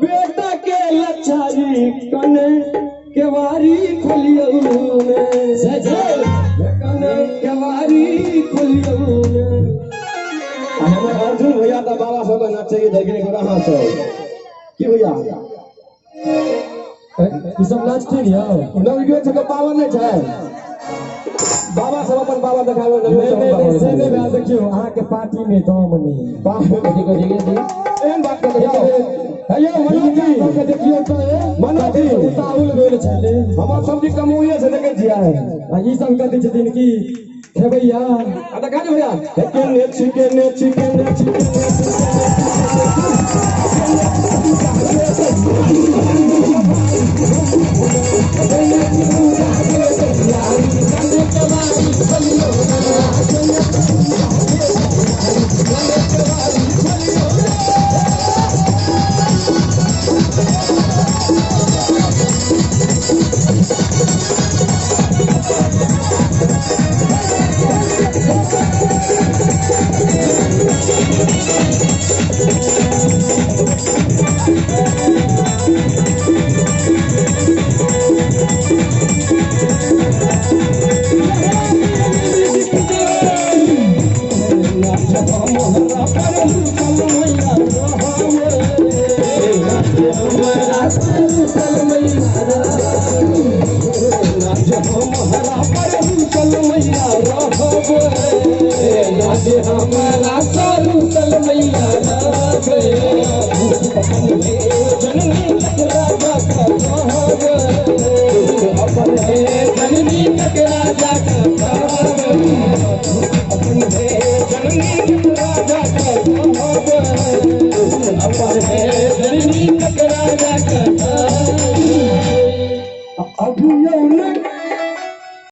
बेटा के लचारी कने केवारी खोलियौ ने, कने केवारी खोलियौ ने। हमर अर्जुन भैया तऽ बाबा सबके नाचे के देखने के अहाँ सब की भैया ई सब नाचथिन यौ? नवयुवक सबके पावर नहि छै, बाबा सब अपन बाबा देखाबै। नहि नहि नहि, से नहि भए। देखियौ, अहाँके पार्टी में दम नहि। एहन बात कऽ यौ, हेयौ मनोज जी सबके देखियौ तऽ मनोज जी उताहुल भेल छलै। हमर सब्जी कमौए छै, देखै छियै। आ ई सब कथी छथिन की खेबैया? आ देखा ने भैया, केने छी केने छी केने छी केने छी।